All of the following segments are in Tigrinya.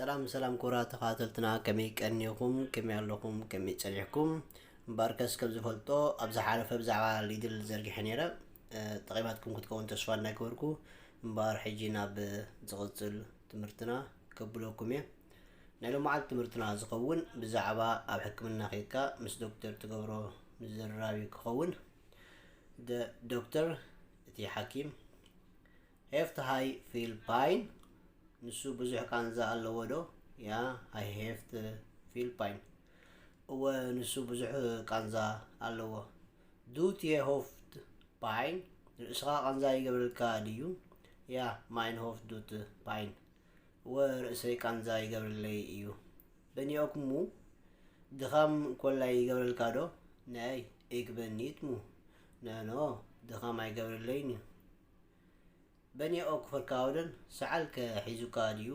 ሰላም ሰላም፣ ክቡራት ተኸታተልትና፣ ከመይ ቀኒኹም? ከመይ ኣለኹም? ከመይ ጸኒሕኩም? እምበኣርከስ፣ ከም ዝፈልጦ፣ ኣብ ዝሓለፈ ብዛዕባ ሊድል ዘርጊሐ ነይረ። እ፣ ጠቒማትኩም ክትከውን ተስፋ እናገበርኩ፣ እምበኣር፣ ሕጂ ናብ ዝቕጽል ትምህርትና ከብለኩም እየ። ናይ ሎመዓልቲ ትምህርትና ዝኸውን ብዛዕባ ኣብ ሕክምና ኬድካ ምስ ዶክተር ትገብሮ ምዝርራብ እዩ ክኸውን። ደ-፣ ዶክተር፣ እቲ ሓኪም፣ ሄፍት ሃይ ፊል ፓይን፣ ንሱ ብዙሕ ቃንዛ ኣለዎ ዶ? ያ፣ ሃይ ሄፍት ፊል ፓይን። እወ፣ ንሱ ብዙሕ ቃንዛ ኣለዎ። ዱት የ ሆፍት ፓይን፣ ርእስኻ ቃንዛ ይገብረልካ ድዩ? ያ፣ ማይን ሆፍት ዱት ፓይን። እወ፣ ርእሰይ ቃንዛ ይገብረለይ እዩ። በኒኦክሙ፣ ድኻም ኮላይ ይገብረልካ ዶ? ናይ፣ ኢክ በኒትሙ። ነኖ፣ ድኻም ኣይገብረለይን እዩ። በኒኦክ ፈርካውደን፣ ሰዓል ከ ሒዙካ ድዩ?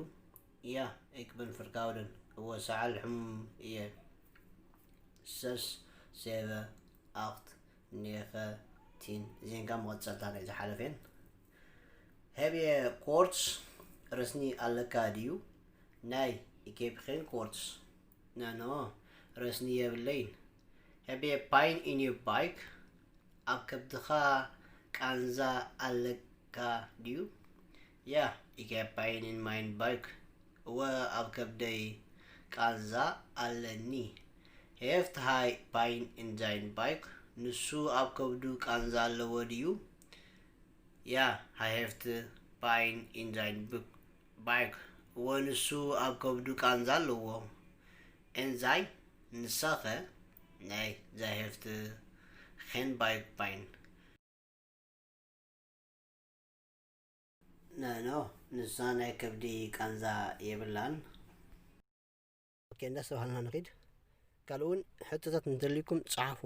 ያ፣ ኢክ በን ፈርካውደን። እወ፣ ሰዓል ሕሙም እየ። ሰስ፣ ሴበ፣ ኣኽት፣ ኔኸ፣ ቲን። እዚን ካብ መቐጸልታ ናይ ዝሓለፈን። ሄብየ ኮርትስ፣ ረስኒ ኣለካ ድዩ? ናይ፣ ኢኬፕ ኼን ኮርትስ። ነኖ፣ ረስኒ የብለይን። ሄብየ ፓይን ኢን ዩ ባይክ፣ ኣብ ከብድኻ ቃንዛ ኣለካ ድዩ? ያ፣ ኢኬፕ ፓይን ኢን ማይን ባይክ። እወ፣ ኣብ ከብደይ ቃንዛ ኣለኒ። ሄፍት ሃይ ፓይን ኢን ዛይን ባይክ፣ ንሱ ኣብ ከብዱ ቃንዛ ኣለዎ ድዩ? ያ፣ ሃይ ሄፍት ፓይን ኢን ዛይን ብክ-፣ ባይክ። እወ፣ ንሱ ኣብ ከብዱ ቃንዛ ኣለዎ። ኤን ዛይ፣ ንሳኸ? ናይ፣ ዛይ ሄፍት ኼን ባይክ ፓይን። ነኖ፣ ንሳ ናይ ከብዲ ቃንዛ የብላን። ኦኬ፣ እንዳስተባሃልና ንኺድ። ካልእ እውን ሕቶታት እንተልዩኩም ጸሓፉ፣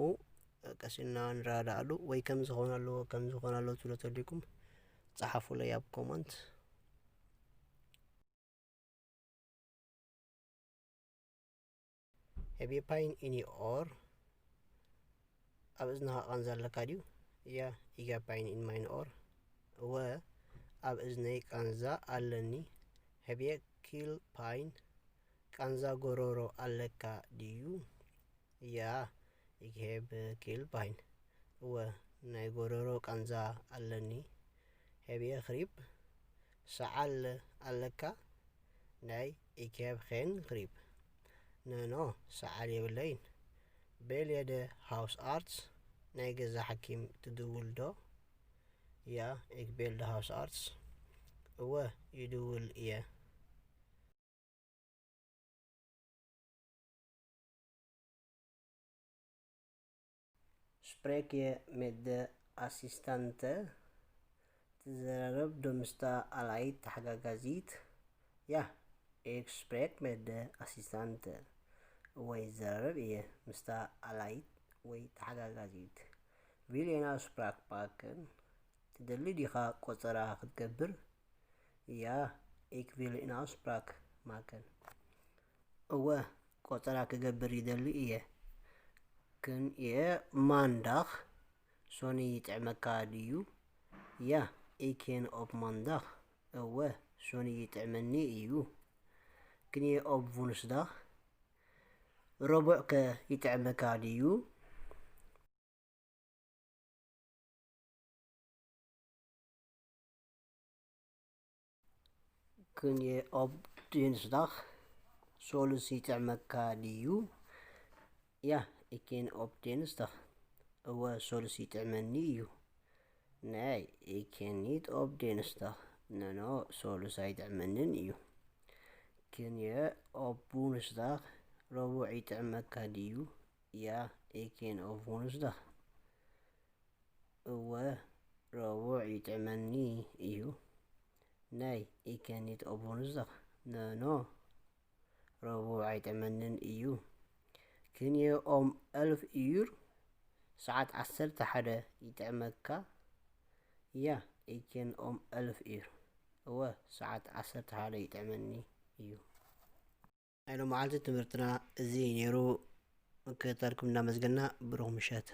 ቀስ ኢልና ንረዳዳኣሉ፣ ወይ ከም ዝኾነ ኣለዎ፣ ከም ዝኾነ ኣለዎ ትብሎ ተልዩኩም ጸሓፉለይ ኣብ ኮመንት። Have you pain in your oar? ኣብ እዝንኻ ቃንዛ ኣለካ ድዩ? ያ፣ I got pain in my oar። እወ፣ ኣብ እዝነይ ቃንዛ ኣለኒ። Have you kill pain? ቃንዛ ጎሮሮ ኣለካ ድዩ? ያ፣ ich heb kill pain። እወ፣ ናይ ጎሮሮ ቃንዛ ኣለኒ። Heb je griep? ሰዓል ኣለካ? ናይ፣ ich heb geen griep። ነኖ፣ ሰዓል የብለይን። Bel je de huisarts? ናይ ገዛ ሓኪም ትድውል ዶ? ያ፣ ik bel de huisarts። እወ፣ ይድውል እየ። Spreek je met de assistante? ትዘራረብ ዶ ምስታ ኣላይት ተሓጋጋዚት? ያ፣ ik spreek met de assistante። እወ፣ ይዘራረብ እየ ምስታ ኣላይት ወይ ተሓጋጋዚት። Wil je een afspraak maken? ትደሊ ዲኻ ቆጸራ ክትገብር? ያ፣ ik wil een afspraak maken። እወ፣ ቆጸራ ክገብር ይደሊ እየ። Kun je maandag? ሶኒ ይጥዕመካ ድዩ? ያ፣ ik kan op maandag። እወ፣ ሶኒ ይጥዕመኒ እዩ። Kun je op woensdag? ረቡዕ ከ ይጥዕመካ ድዩ? Kun je op dinsdag? ሶሉስ ይጥዕመካ ድዩ? ያ፣ ik kan op dinsdag። እወ፣ ሶሉስ ይጥዕመኒ እዩ። Nee, ik kan niet op dinsdag. ነኖ፣ ሶሉስ ኣይጥዕመንን እዩ። Kun je op woensdag? ረቡዕ ይጥዕመካ ድዩ? ያ፣ ik kan op woensdag። እወ፣ ረቡዕ ይጥዕመኒ እዩ። Nee, ik kan niet op woensdag. ነኖ፣ ረቡዕ ኣይጥዕመንን እዩ። Kun je om elf uur? ሰዓት ዓሰርተ ሓደ ይጥዕመካ? ያ፣ ik kan om elf uur. እወ፣ ሰዓት ዓሰርተ ሓደ ይጥዕመኒ እዩ። ናይ ሎመዓልቲ ትምህርትና እዚ እዩ ነይሩ። ምክትታልኩም እናመስገና፣ ብሩኽ ምሸት።